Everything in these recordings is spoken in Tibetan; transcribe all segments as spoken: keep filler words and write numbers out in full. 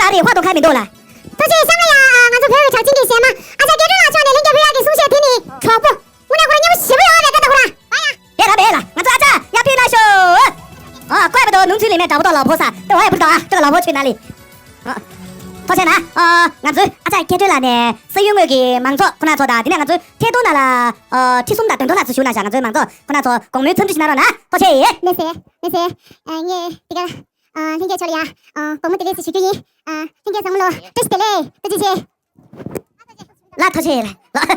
ཨ་རེ་ཧོ་དོ་ཁ་མི་འདུག་ལ། ཐུགས་རྗེ་ཆེ་ང་ཡ། ང་ཚོ་བོད་ཀྱི་གྲགས་ཅན་གྱི་གཞས་མ་ཨ་ཅག་སྐྱིད་སྒྲོན་ལགས་མཆོག་ནས་ལྷན་རྒྱས་ཕུལ་ཡག་གི་གསུང་བཤད་དེ་ནི་གྲོགས་པོ། དངོས་གནས་ཁོ་རང་སྙན་པོ་ཞེ་པོ་ཡོད་རེད་ད་ད་ཁོ་རང་། ཨ་ཡ། དེ་ར་བས་ལ་ང་ཚོ་ཨ་ཅག་ཡར་ཕུལ་ན་ཤོག་ཨ་ཁོ་ཡ་བ་དོ་ནུང་ཚུལ་ལི་མེད་དྲ་བོ་ཏོ་ལ་ཕོ་ས་དེ་བ་ཡ་བུར་དང་ཨ་ཅག་ལ་ཕོ་ཆོས་ན་ལི། ཨ། ཐུགས་རྗེ་ཆེ་ན། ཨ། ང་ཚོའི་ཨ་ཅག་སྐྱིད་སྒྲོན་ལགས་ནས་སེ་ཡུལ་དངོས་ཀྱི་མང་ཚོགས་ཁོ་ན་ཚོ་དང་དེ་ནས་ང་ཚོའི་ཐད་གཏོང་ནང་ལ། ཨ། ཁྲི་གསུམ་དང་དོན་ཐོག་ལ་ཚོ་ཞུགས་གནང་ཤག་ང་ཚོའི་མང་ཚོགས་ཁོ་ན་ཚོ་དགོང་མོའི་འཚམས་འདྲི་ཞིག་གནང་རོགས་གནང་། ཐུགས་རྗེ་ཆེ། ལགས་སེ། ལགས་སེ། ཨ། ངས་འདི་ག་ཨ། ལྷན་རྒྱས་ཚོ་ལ་ཡ། ཨ། དགོང་མོ་བདེ་ལེགས་ཟེར་ཞུ་རྒྱུ་ཡིན། ཨ། ལྷན་རྒྱས་ཚང་མ་ལ་བཀྲ་ཤིས་བདེ་ལེགས། ཐུགས་རྗེ་ཆེ། ལགས་ཐུགས་རྗེ་ཆེ་ལགས། ཐུགས་རྗེ་ཆེ།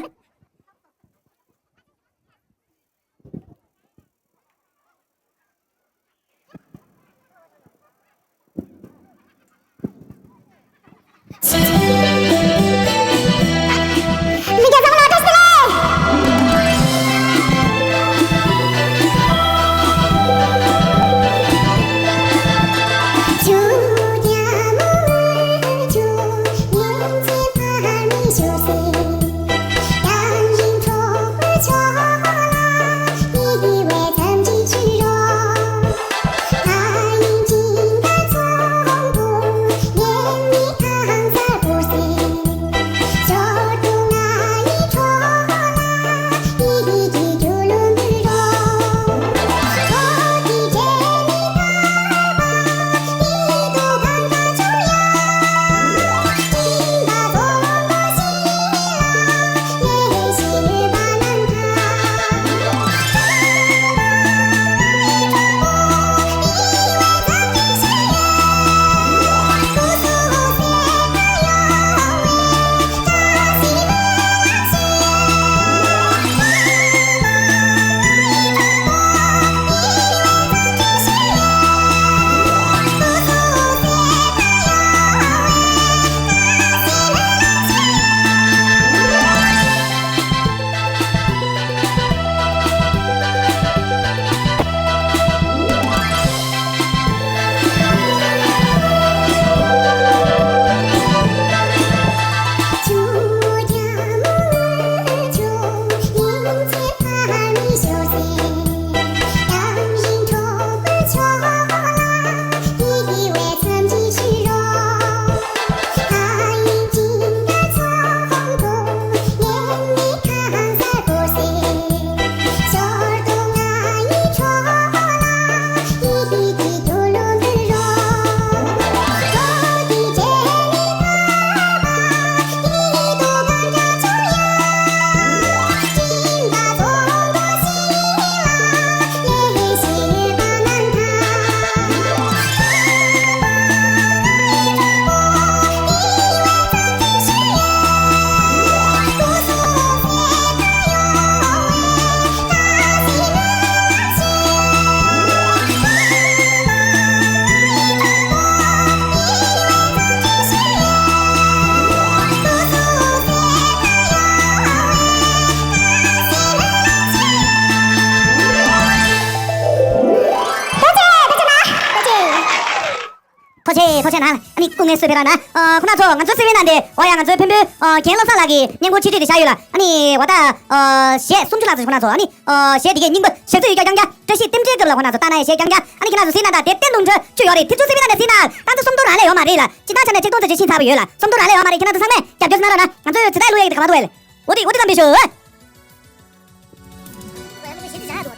ཐུགས་རྗེ་གནང་། ཨ་ནི་སྐུ་ངལ་གསོ་སྤེལ་རོགས་གནང་། ཨ། ཁོ་ན་ཚོ་ང་ཚོའི་སེ་བའི་ནང་དེ་འོ་ཡ་ང་ཚོའི་ཕན་པོའི་ཨ། རྒན་བློ་བཟང་ལགས་ཀྱི་སྙན་ཁོང་ཆེ་བསྟོད་དེ་བཞག་ཡོད་ལ། ཨ་ནི་འོ་ད་ཨ། གཞས་སུམ་ཅུ་ལྷག་ཙམ་ཁོ་ན་ཚོ་ཨ་ནི་ཨ། གཞས་དེ་གའི་སྙིང་པོ་ཞག་ཚོད་ཡོད་རྐྱང་རྐྱང་བཀྲ་ཤིས་རྟེན་འབྲེལ་སྐབས་ལ་ཁོ་ན་ཚོ་བཏང་ན་ཡ་གཞས་རྐྱང་རྐྱང་། ཨ་ནི་ཁྱེད་རང་ཚོ་གཟིགས་གནང་དང་དེ་བསྟན་དུང་ཁྲོད་ཅུ་ཡོད་རེད། དེ་ཚོ་སེ་བའི་ནང་ནས་གཟིགས་གནང་། ད་ཚོ་སུམ་སྟོང་རང་ལས་ཡོད་མ་རེད་ལ། སྤྱིར་བཏང་ཆ་ནས་ཆིག་སྟོང་ཙམ་ཅིག་ཕྱིན་ཚར་བ་ཡོད་ལ། སུམ་སྟོང་རང་ལས་ཡོད་མ་རེད། ཁྱེད་རང་ཚོ་ཚང་མས་རྒྱབ་སྐྱོར་གནང་རོགས་གནང་། ང་ཚོས་ཇི་ལྟར་བླུག་ཡག་གི་ག་མ་ཐུབ་ལ། འོ་དེ་འོ་དེ་ཙམ་བྱས་ཤོག་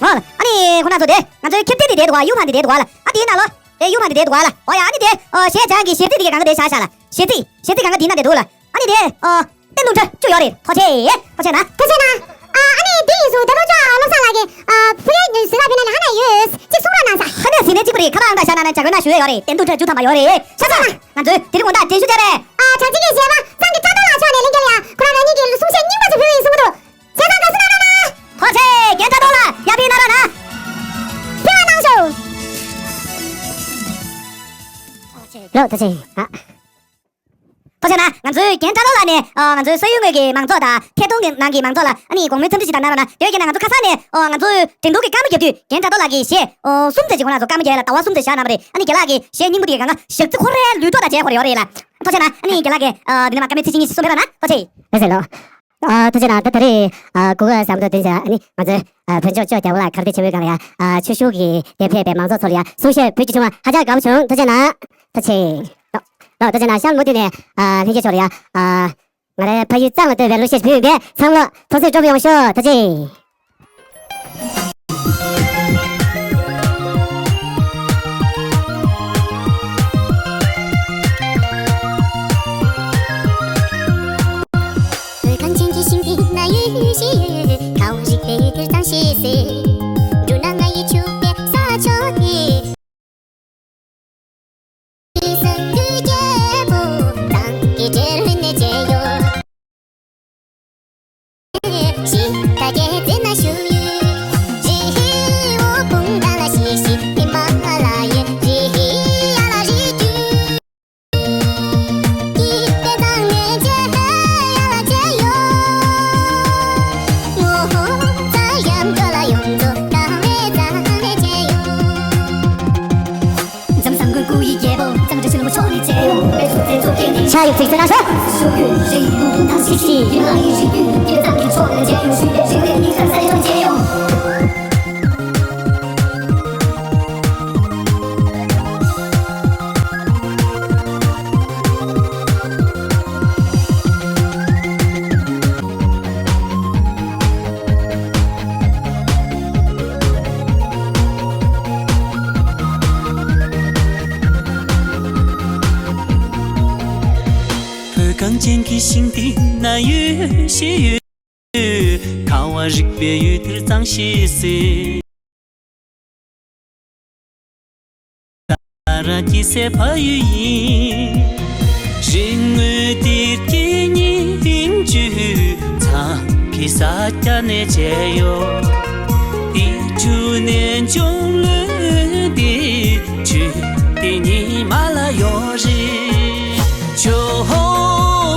ཨ། ཨ་ནི་ཁོ་ན་ཚོ་དེ་ང་ཚོའི་ཁེབས་ཚིག་དེ་དེ་འདུག་ག་ཡུ་ཕང་དེ་དེ་འདུག་ག་ལ། ཨ་དེའི་ནང་ལོ། དེ་ཡུ་ཕང་དེ་དེ་འདུག་ག་ལ། འོ་ཡ་ཨ་ནི་དེ་ཨོ་གཞས་སྦྱང་གི་གཞས་ཚིག་དེ་གའི་སྒང་ག་དེ་བཞག་བཞག་ལ། གཞས་ཚིག་གཞས་ཚིག་སྒང་ག་དེའི་ནང་དེ་འདུག་ལ། ཨ་ནི་དེ་ཨོ། བསྟན་དུང་ཁྲོད་ཅུ་ཡོད་རེད། ཐུགས་རྗེ་ཆེ། ཐུགས་རྗེ་གནང་། ཐུགས་རྗེ་གནང་། ཨ་ཨ་ནི་དེ་ཡིན་སོང་། ད་ལོ་ཅོ་ཨ་བློ་བཟང་ལགས་ཀྱིས་ཨ་ཕུ་ཡ་ཟུར་ལ་ཕེབས་ན་ལ་ཧ་ན་ཡོད། ཅིག་གསུང་རོགས་གནང་ས། ཧ་ན་ཟིན་ནས་གཅིག་པ་རེད། ཁ་པར་ཨང་རྟགས་བཞག་གནང་ན་ཇ་གོན་ན་ཞུ་ཡས་ཡོད་རེད། བསྟན་དུང་ཁྲོད་བཅུ་ཐམ་པ་ཡོད་རེད། ཤ་ཚ། ང་ཚོས་དེ་རིང་དགོང་དག་དྲན་ཤུགས་བརྒྱབ་པས། ཨ་གྲངས་ཅན་གྱི་གཞས་མ་བསམ་གྱིས་ཁྲ་ཐོག་ལ་ཕྱོགས་ནས་ལྷན་རྒྱས་ལ་ཡ་ཁོ་རང་རང་ཉིད་ཀྱི་གསུང་བཤད་རྙིང་པ་ཅིག་ཕུལ་བའི་གསུང་གི་འདུག་ཤ་ཚ་དགའ་བསུ་གནང་རོགས་གནང་། ཐུགས་རྗེ་ཆེ། རྒན་ཁྲ་ཐོག་ལ་ཡར་ཕེབས་གནང་རོགས་གནང་། ཕེབས་གནང་ཤོག་ལགས་ཐུགས་རྗེ་ཆེ། ཨ། ཐུགས་རྗེ་གནང་། ང་ཚོའི་རྒན་ཁྲ་ཐོག་ལགས་ནས་ཨ། ང་ཚོའི་སེ་ཡུལ་དངོས་ཀྱི་མང་ཚོགས་དང་ཐད་གཏོང་གི་ནང་གི་མང་ཚོགས་ལ་ཨ་ནི་དགོང་མོའི་འཚམས་འདྲི་ཞིག་དང་གནང་རོགས་གནང་། དེ་བས་ཀྱང་ང་ཚོ་ཁ་སང་ནས་ཨ། ང་ཚོའི་འགྲན་བསྡུར་གྱི་བཀའ་མོལ་བརྒྱབ་དུས་རྒན་ཁྲ་ཐོག་ལགས་ཀྱིས་གཞས་ཨ། གསུམ་ཙམ་ཞིག་ཁོ་རང་ཚོ་བཀའ་མོལ་བརྒྱབ་ཡོད་ལ། ཟླ་བ་གསུམ་ཙམ་བཞག་གནང་བ་རེད། ཨ་ནི་རྒན་ལགས་ཀྱིས་གཞས་རྙིང་པ་དེ་གའི་སྒང་ག་ཞག་ཚི་ཁོ་རའི་ལུས་ཐོག་དང་མཇལ་དགོས་རེད་ཡོད་རེད་ལ། ཐུགས་རྗེ་གནང་། ཨ་ནི་རྒན་ལགས་ཀྱིས་ཨ། འདི་ནས་མར་བཀའ་མོལ་ཚིག་གཅིག་གཉིས་ཤིག་གསུང་པ་རོགས་གནང་། ཐུགས་རྗེ་ཆེ། ལགས་སེ་ལོ། ཨ། ཐུགས་རྗེ་གནང་། ད་ད་རེས་ཨ། གུ་གེ་ཟམ་དུ་བསྟན་ཅིང་ཨ་ནི་ང་ཚོའི་ཨ། བོད་ལྗོངས་ཅོག་རྒྱལ་པོ་ལ་གར་སྟེགས་ཆེན་མོའི་སྒང་ལ་ཡ། ཨ། ཆོས་ཞུགས་ཀྱི་དེ་ཕེབས་པའི་མང་ཚོགས་ཚོ་ལ་ཡ་གསུང་བཤད་ཕུལ་རྒྱུ་བྱུང་བ་ཧ་ཅང་དགའ་པོ་བྱུང་། ཐུགས་རྗེ་གནང་། ཐུགས་རྗེ་ཆེ། ལགས། ད་ཆ་ན་གཤམ་མུ་མཐུད་ནས་ཨ་ལྷན་རྒྱས་ཚོ་ལ་ཡ་ཨ་ང་རའི་ཕ་ཡུལ་གཙང་ལ་བསྟོད་པའི་གླུ་གཞས་ཕུལ་ཡོད་པས་ཚང་མ་ལ་ཐུགས་སེམས་སྤྲོ་པོ་ཡོང་ཤོག་ཐུགས་རྗེ་ཆེ། བོད་གངས་ཅན་གྱི་ཞིང་འདི་ན་ཡོད་ཞེས་ཡོད། ཁ་བ་རིག་པའི་ཡུལ་དེར་གཙང་ཞེས་ཟེར། འབྲུ་སྣ་ལྔ་ཡིས་ཕྱུག་པའི་ས་ཕྱོགས་དེ། ས་ཁུལ་རྒྱལ་པོ་ཐང་གི་འབྲེལ་ནས་མཇལ་ཡོང་། ཞིང་ཁ་རྒྱལ་རྩེ་ན་བཞུགས་ཡོད། རི་ཧི་འོ་བུང་དང་ལ་ཤི་ཤི་ཧི་མ་ལ་ཡའི་རི་ཧི་ཡ་ལ་རི་རྒྱུད། ཀྱི་དཔེ་བཟང་ནས་མཇལ་ཡ་ལ་མཇལ་ཡོང་། ངོ་ཚ་ཡམ་འགྲོ་ལ་ཡོངས་རྫོགས་དཀའ་བའི་བཟང་ནས་མཇལ་ཡོང་། འཛམ་བཟང་གོས་སྐུ་ཡི་རྒྱལ་པོ་གཙང་སྦྲ་ཆུ་ལུང་པ་ཕྱོགས་ནས་མཇལ་ཡོང་། ཕྱག་ཡིག་ཚིག་ཚོད་ན་ཤོག་ཤོག་གུ་རི་ཡི་ལུང་ཐང་ཤིག་ཤིག་ཡིན་ལ་ཡི་རི་རྒྱུད་ཀྱི་བཟང་གི་ཕྱོགས་ནས་མཇལ་ཡོང་། ཞུས་པའི་རིག་གནས་ཉིན་ཁར་ས་ཡི་ཐོག་མཇལ་ཡོང་། བོད་གངས་ཅན་གྱི་ཞིང་འདི་ན་ཡོད་ཞེས་ཡོད། ཁ་བ་རིག་པའི་ཡུལ་དེར་གཙང་ཞེས་ཟེར། ད་ར་སྐྱིད་སའི་ཕ་ཡུལ་ཡིན། རི་ངོས་དེར་སྐྱིད་སྙིང་བཅུད་ཚང་གི་ས་སྐྱ་ནས་མཇལ་ཡོང་། དེ་ཆུ་ནས་འབྱུང་ལོས་དེ་ཆུ་དེ་ཉི་མ་ལ་ཡོད་རེད། ཇོ་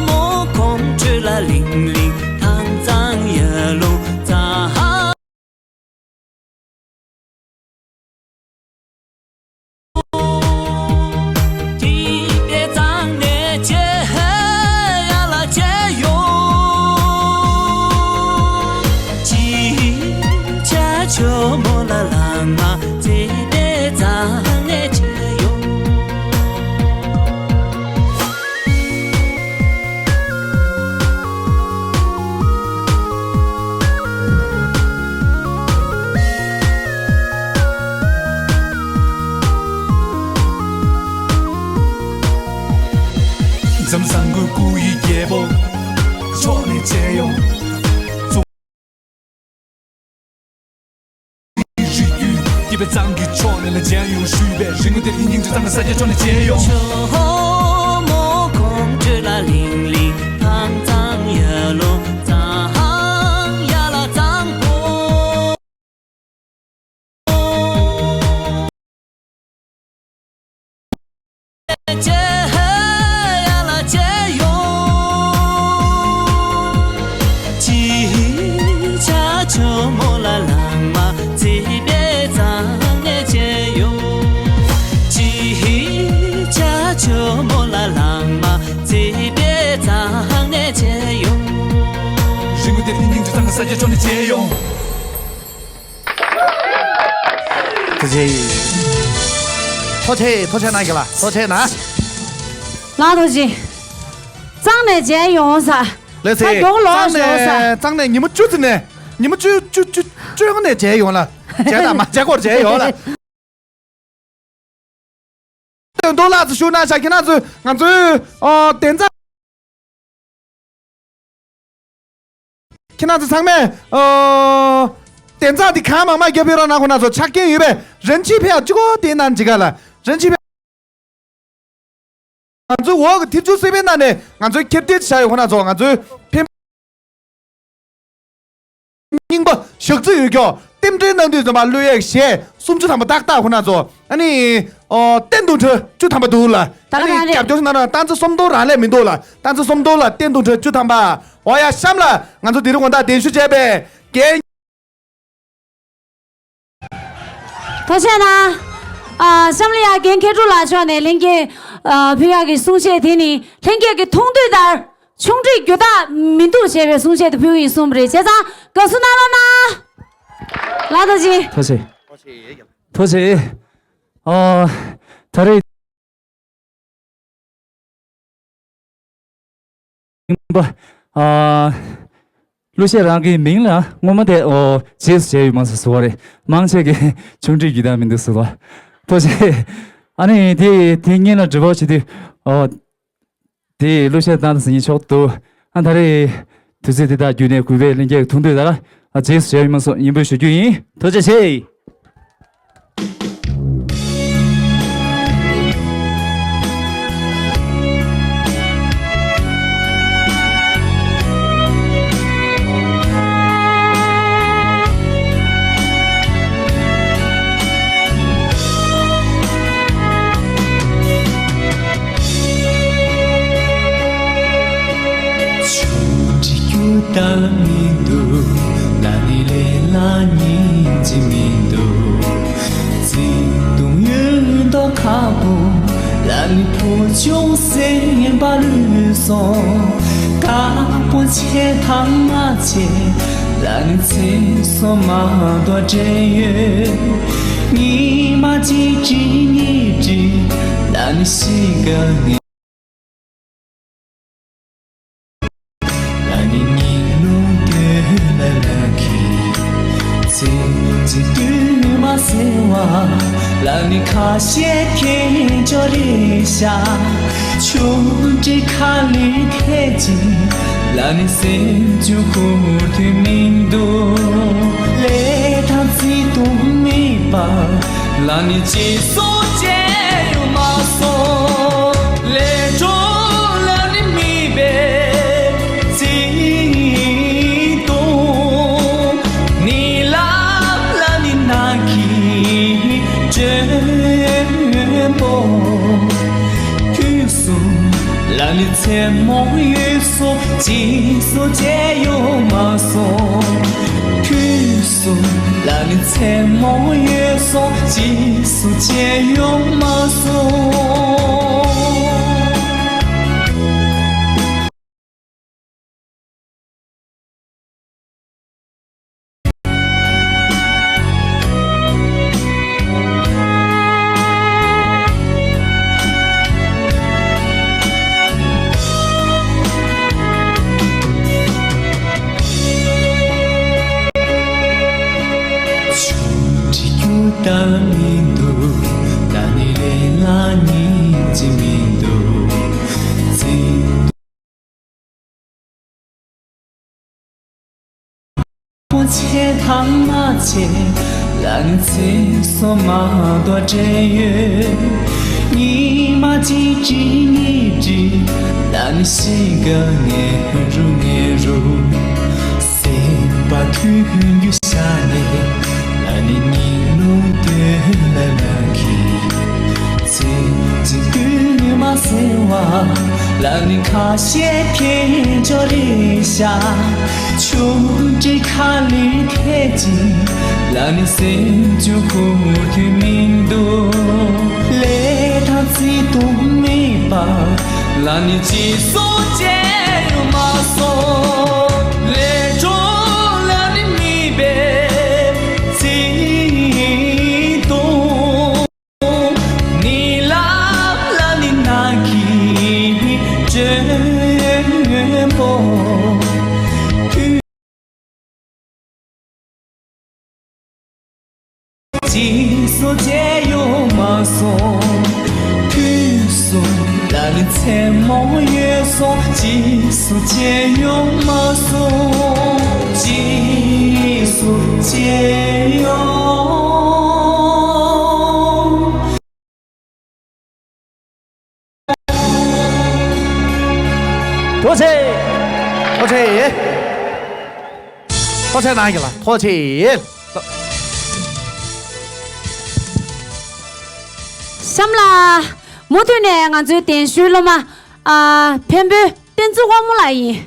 མོ་ཁོང་ཁྲོ་ལ་ལིང་ལིང་ཐང་གཙང་ཡ་ལུང་གཙང་། ཇོ་མོ་ལ་ལང་མ་བརྩེ་བའི་གཙང་ནས་མཇལ་ཡོང་། འཛམ་བཟང་གོས་སྐུ་ཡི་རྒྱལ་པོ་ཕྱོགས་ནས་མཇལ་ཡོང་། རི་རྒྱུད་སྐྱིད་པའི་གཙང་གི་ཕྱོགས་ནས་ལ་མཇལ་ཡོང་། ཞུས་པའི་རི་ངོས་དེར་སྙིང་རྗེ་གཙང་ས་སྐྱ་ཕྱོགས་ནས་མཇལ་ཡོང་། ཇོ་མོ་ཁོང་ཁྲོ་ལ་ལིང་ལིང་ཐང་གཙང་ཡ་ལུང་གཙང་ཡ་ལ་གཙང་པོ། རི་ངོས་དེར་སྙིང་རྗེ་གཙང་ས་སྐྱ་ཕྱོགས་ནས་མཇལ་ཡོང་། ཐུགས་རྗེ་ཆེ། ཐུགས་རྗེ་ཆེ། ཐུགས་རྗེ་གནང་གི་ལ། ཐུགས་རྗེ་གནང་། ལགས་ཐུགས་རྗེ་ཆེ། གཙང་ནས་མཇལ་ཡོང་ས། ལགས་སེ། ས་མགྱོགས་ལོག་གཙང་ཞོག་ས། ནས་གཙང་ནས་ཉི་མ་བཅུ་ཙམ་ནས་ཉི་མ་བཅུ་བཅུ་བཅུ་བཅུ་ནས་མཇལ་ཡོང་ལ། མཇལ་དང་མ་མཇལ་སྐོར་མཇལ་ཡོང་ལ། དོན་དུ་ལགས་སུ་ཞུ་ན་ཤ་ཁྱེད་རང་ཚོས་ང་ཚོའི་ཨོ་གདན་ས། ཁྱེད་རང་ཚོ་ཚང་མས་ཨོ་གདན་ས་འདི་གང་མང་མང་རྒྱབ་ཡོད་ར་ན་ཁོ་ན་ཚོ་ཆ་རྐྱེན་ཡོད་པས་རན་ཆི་ཕེ་ཡ་གཅིག་གོ་དེ་ནང་འཇིག་ག་ལ་རན་ཆི་ཕེ། ང་ཚོའི་འོག་གི་ཐེབས་ཆུ་སེ་པའི་ནང་ནས་ང་ཚོའི་ཁྱེར་དེ་བྱ་ཡོད་ཁོ་ན་ཚོ་ང་ཚོའི་ཕེ། རྙིང་པ་ཞག་རྩི་ཡོད་ཀྱོ། རྟེན་འབྲེལ་གནང་དུས་ཙམ་པ་བློས་ཡག་གཞས་སུམ་ཅུ་ཐམ་པ་ཏག་ཏག་ཁོ་ན་ཚོ། ཨ་ནི་ཨོ་རྟེན་དུ་འཕྲོད་བཅུ་ཐམ་པ་འདུག་ལ། ཨ་ནི་རྒྱབ་སྐྱོར་ནང་ན་སྟངས་ཚེ་སུམ་སྟོང་རང་ལས་མི་འདུག་ལ། སྟངས་ཚེ་སུམ་སྟོང་ལ་རྟེན་དུ་འཕྲོད་བཅུ་ཐམ་པ། འོ་ཡ་གཤམ་ལ་ང་ཚོ་དེ་རིང་དགོང་དག་གདན་ཞུ་བྱས་པའི་རྒན། ཐུགས་རྗེ་གནང་། ཨ་གཤམ་ལ་ཡ་རྒན་མཁས་གྲུབ་ལགས་མཆོག་ནས་ལྷན་རྒྱས་ཨ་ཕུལ་ཡག་གི་གསུང་བཤད་དེ་ནི་ལྷན་རྒྱས་ཀྱི་མཐོང་འདོད་ལྟར། ཆུང་འདྲིས་རྒྱུ་དག་མི་འདུག་ཅེས་པའི་གསུང་བཤད་དུ་ཕུལ་གྱི་ཡིན་གསུངས་པ་རེད། བྱས་ཙང་དགའ་བསུ་གནང་རོགས་གནང་། ལགས་ཐུགས་རྗེ་ཆེ། ཐུགས་རྗེ་ཆེ། ཨོ། ད་རེས། རྙིང་པ། ཨ། གླུ་གཞས་རང་གི་མིང་ལ་སྔོན་མ་དེ་ཨོ་རྗེས་སུ་བྱས་ཡོད་མ་སོང་ཟེར་བ་རེད། མང་ཆེ་གི་ཆུང་འདྲིས་རྒྱུད་དང་མི་འདུག་ཟེར་བ། ཐུགས་རྗེ་ཆེ། ཨ་ནི་དེ་དེ་སྔོན་ལ་དྲི་བ་བྱེད་དུས་ཨོ། དེ་གླུ་གཞས་བཏང་ཟིན་ཆོག་འདུག་ཨ་ད་རེས་དུས་ཚོད་དེ་དག་བརྒྱུད་ནས་གུས་པས་ལྷན་རྒྱས་ཀྱི་ཐུགས་འདོད་ལྟར་ཨ་རྗེས་སུ་བྱས་ཡོད་མ་སོང་སྙན་འབུལ་ཞུ་རྒྱུ་ཡིན། ཐུགས་རྗེ་ཆེ། ཆུང་འདྲིས་རྒྱུད་དང་མི་འདུག་ལ་ནི་ལས་ལ་སྙིང་རྗེ་མི་འདུག་བརྩེ་དུང་ཡོད་མདོག་ཁ་པོ་ལ་ནི་ཕོ་ཆུང་སེམས་པ་ལུས་སོང་དཀར་པོ་ཆེ་ཐང་མ་ཆེ་ལ་ནི་ཚེ་སོ་མ་དོ་འདྲེན་ཡོད། ཉི་མ་གཅིག་དྲིས་གཉིས་དྲིས་ལ་ནི་ཤི་ག་ངེས། ལ་ནི་ཉིན་ལུང་སྟོད་ལ་ལ་ཁི། ཚེ་གཅིག་དུས་མ་ཟེར་བ། ལ་ནི་ཁ་ཤས་ཁེངས་ཅོ་རེ་ཤ། ཆུང་འདྲིས་ཁ་ལི་ཐེ་ཅི། ལ་ནི་སེམས་ཆུ་ཁུར་དུས་མི་འདུག་ལས་དང་བརྩེ་དུང་མེད་པ། ལ་ནི་ཅི་སོ་ཅེ་ཡོད་མ་སོང་། ལས་འཕྲོ་ལ་ནི་མི་བེ་ཅི་དུང་། ནི་ལ་ལ་ནི་ན་གི་དྲོན་པོ། དུས་སུ་ལ་ནི་མཚན་མོ་ཡོད་སོ་ཅི་སོ་ཅེ་ཡོད་མ་སོང་། དུས་སུ་ལ་ནི་མཚན་མོ་ཡོད་སོང་ཅི་སུ་ཅེ་ཡོད་མ་སོང་། ཆུང་འདྲིས་རྒྱུད་དང་མི་འདུག་ད་ནི་རེ་ལ་སྙིང་རྗེ་མི་འདུག་ཚིག་པོ་ཆེ་ཐང་མ་ཆེ་ལ་ནི་ཚེ་སོ་མ་དོ་འདྲེན་ཡོད། ཉི་མ་གཅིག་དྲིས་གཉིས་དྲིས་ལ་ནི་ཤི་ག་ངེ་རུ་ངེ་རུ། སེམས་པ་མཐུན་རྒྱུ་ཤ་ནས་ལ་ནི་ཉིན་ལུང་སྟོད་ལ་ལ་གི། ཚེ་གཅིག་དུས་མ་ཟེར་བ། ལ་ནི་ཁ་ཤས་ཁེངས་ཅོ་རེ་ཤ། ཆུང་འདྲིས་ཁ་ལི་ཐེ་ཅི། ལ་ནི་སེམས་ཆུ་ཁུར་དུས་མི་འདུག་ལས་དང་བརྩེ་དུང་མེད་པ། ལ་ནི་ཅི་སོ་ཅེ་ཡོད་མ་སོང་། ལས་འཕྲོ་ལ་ནི་མི་བེ་ཅི་དུང་། ནི་ལ་ལ་ནི་ན་གི་དྲོན་པོ། ཅི་སོ་ཅེ་ཡོད་མ་སོང་། དུས་སུ་ལ་ནི་མཚན་མོ་ཡོད་སོང་ཅི་སོ་ཅེ་ཡོད་མ་སོང་། ཅི་སོ་ཅེ་ཡོད། ཐུགས་རྗེ་ཆེ། ཐུགས་རྗེ་ཆེ། ཐུགས་རྗེ་གནང་གི་ལ་ཐུགས་རྗེ་ཆེ། གཤམ་ལ་མུ་མཐུད་ནས་ང་ཚོའི་གདན་ཞུའི་སློབ་མ་ཨ་འཕན་པོའི་བསྟན་འཛིན་དབང་མོ་ལགས་ཡིན།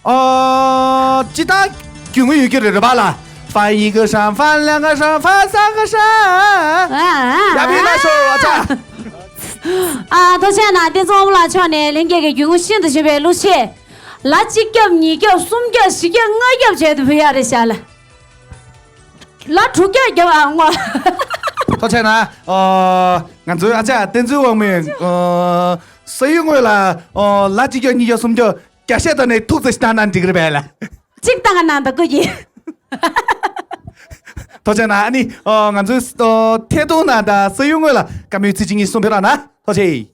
ཨོ། ཅི་ད་རྒྱུས་མངའ་ཡོད་ཀྱི་རེད། རེད་པ་ལ། ཧྥ་ཡི་གེ་ཧྲ་ཧྥ་ལ་ག་ཧྲ་ཧྥ་ས་ག་ཧྲ། ཡ་ཕི་ན་ཤོ་ཨ་ཚ། ཨ་ཐུགས་རྗེ་གནང་། བསྟན་འཛིན་དབང་མོ་ལགས་ཕྱོགས་ནས་ལྷན་རྒྱས་ཀྱི་རྒྱུས་མངའ་ཤིན་ཏུ་ཆེ་བའི་གླུ་གཞས་ལ་གཅིག་བརྒྱབ་གཉིས་བརྒྱབ་གསུམ་བརྒྱབ་བཞི་བརྒྱབ་ལྔ་བརྒྱབ་བྱས་ཏེ་ཕུལ་ཡག་རེད་ཤག་ལ། ལ་དྲུག་བརྒྱབ་བརྒྱབ་ཨ་ངོ་། ཐུགས་རྗེ་གནང་། ཨོ། ང་ཚོའི་ཨ་ཅག་བསྟན་འཛིན་དབང་མོས་ཨོ། ས་ཡུལ་དངོས་ལ་ཨོ་ལ་གཅིག་བརྒྱབ་གཉིས་བརྒྱབ་གསུམ་བརྒྱབ། བརྒྱ་བཤད་དང་ནས་ཐུག་ཙམ་ཞིག་བཏང་ན་འགྲིག་རེད་པས་ལ། གཅིག་བཏང་ག་ན་འདི་ཀོ་གི། ཐུགས་རྗེ་གནང་། ཨ་ནི་ཨོ་ང་ཚོའི་ཨོ་ཐད་གཏོང་ནང་དང་ས་ཡུལ་དངོས་ལ་བཀའ་མོལ་ཚིག་གཅིག་གཉིས་གསུང་ཕེབས་རོགས་གནང་། ཐུགས་རྗེ་ཆེ།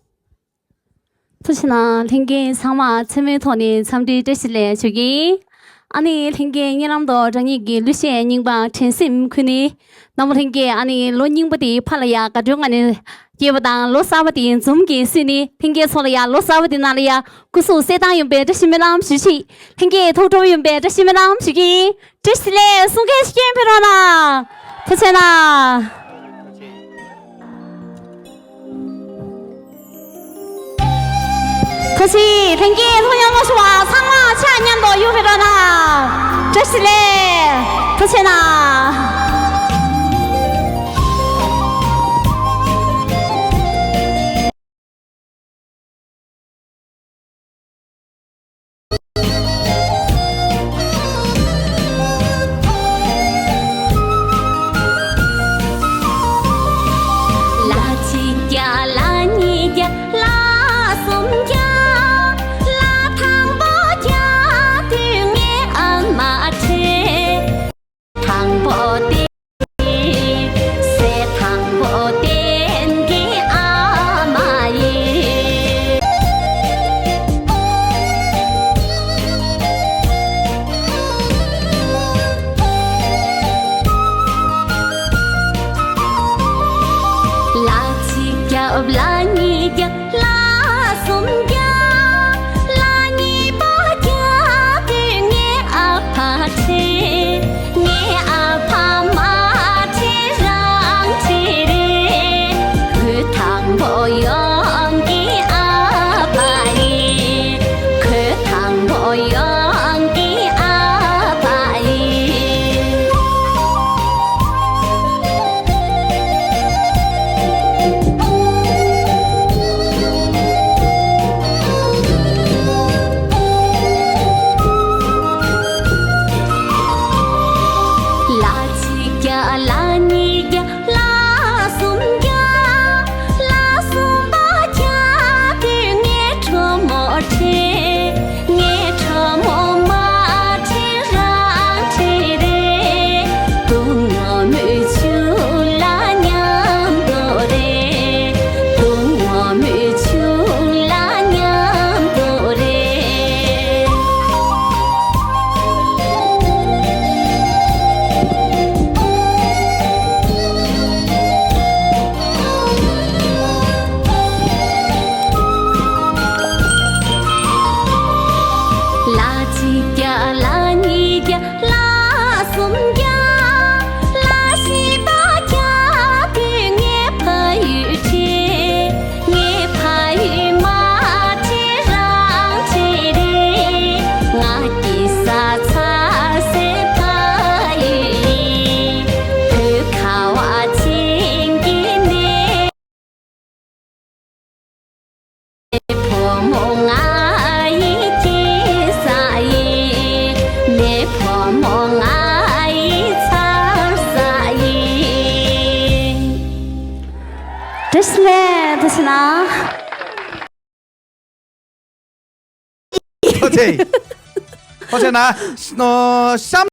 ཐུགས་རྗེ་གནང་། ལྷན་རྒྱས་ཚང་མ་མཚན་མོའི་ཐོག་ནས་འཚམས་འདྲི་བཀྲ་ཤིས་བདེ་ལེགས་ཞུ་གི། ཨ་ནི་ལྷན་རྒྱས་གཉིད་ལམ་དུ་དྲང་ངེས་ཀྱི་གླུ་གཞས་རྙིང་པ་དྲན་སེམས་ཁུར་ནས། རྣམ་པ་ལྷན་རྒྱས་ཨ་ནི་ལོ་རྙིང་པ་དེ་ཕར་ལ་ཡ་དགའ་སྤྲོའི་ངང་ནས་སྐྱེལ་བ་དང་། ལོ་གསར་པ་དེ་འཛུམ་གྱིས་བསུས་ནས། ལྷན་རྒྱས་ཚོ་ལ་ཡ་ལོ་གསར་པ་དེ་ནང་ལ་ཡ་སྐུ་གཟུགས་གསལ་ཐང་ཡོང་བའི་བཀྲ་ཤིས་སྨོན་ལམ་ཞུ་ཆེད། ལྷན་རྒྱས་ཐུགས་སྤྲོ་ཡོང་བའི་བཀྲ་ཤིས་སྨོན་ལམ་ཞུ་གི། བཀྲ་ཤིས་བདེ་ལེགས་གསུང་མཁན་ཞིག་སྐྱེལ་ཕེབས་རོགས་གནང་། ཐུགས་རྗེ་གནང་། ཐུགས་རྗེ་ཆེ། ལྷན་རྒྱས་ལྷོ་ཡང་ལོ་ཤུ་བ་ཚང་མ་ཕྱག་མཉམ་དུ་གཡུག་ཕེབས་རོགས་གནང་། བཀྲ་ཤིས་བདེ་ལེགས། ཐུགས་རྗེ་གནང་། ལ་གཅིག་བརྒྱ་ལ་གཉིས་བརྒྱ་ལ་གསུམ་བརྒྱ། ལ་དང་པོ་བརྒྱ་དུས་ངའི་ཨ་མ་ཁྲིད། དང་པོ་དེ། སྲས་དང་པོ་བསྟན་གྱི་ཨ་མ་ཡིན། ལ་གཅིག་བརྒྱ་ལ་གཉིས་བརྒྱ་ལ་གསུམ་བརྒྱ། ལ་གཉིས་པ་བརྒྱ་དེ་ངའི་ཨ་ཕ་ཁྲིད། ངའི་ཨ་ཕ་མ་ཁྲིད་རང་ཁྲིད་རེད། ཁོས་དང་པོ་ཡོང་གི་ཨ་ཕ་ཡིན། ཁོས་དང་པོ་ཡོང་གི་ཨ་ཕ་ཡིན། ལ་གཅིག་བརྒྱ་ལ་གཉིས་བརྒྱ་ལ་གསུམ་བརྒྱ། ལ་གསུམ་པ་བརྒྱ་དེ་ངའི་གྲོགས་མོ་ཁྲིད། ངའི་གྲོགས་མོ་མ་ཁྲིད་རང་ཁྲིད་རེད། སྡུག་བསྔལ་མུ་ཆུ་ལ་མཉམ་དུ་རེད། སྡུག་བསྔལ་མུ་ཆུ་ལ་མཉམ་དུ་རེད། ལ་གཅིག་བརྒྱ་ལ་གཉིས་བརྒྱ་ལ་གསུམ་བརྒྱ། ལ་བཞི་པ་བརྒྱ་དེ་ངའི་ཕ་ཡུལ་ཁྲིད། ངའི་ཕ་ཡུལ་མ་ཁྲིད་རང་ཁྲིད་རེད། ང་སྐྱེས་ས་ཚ་སའི་ཕ་ཡུལ་ཡིན། བོད་ཁ་བ་ཅན་གྱི་གནས། བུ་མོ་ང་ཡི་སྐྱེས་ས་ཡིན། ངའི་བུ་མོ་ང་ཡི་འཚར་ས་ཡིན། བཀྲ་ཤིས་བདེ་ལེགས། ཐུགས་རྗེ་གནང་། ཐུགས་རྗེ་ཆེ། ཐུགས་རྗེ་གནང་། ཨོ། གཤམ་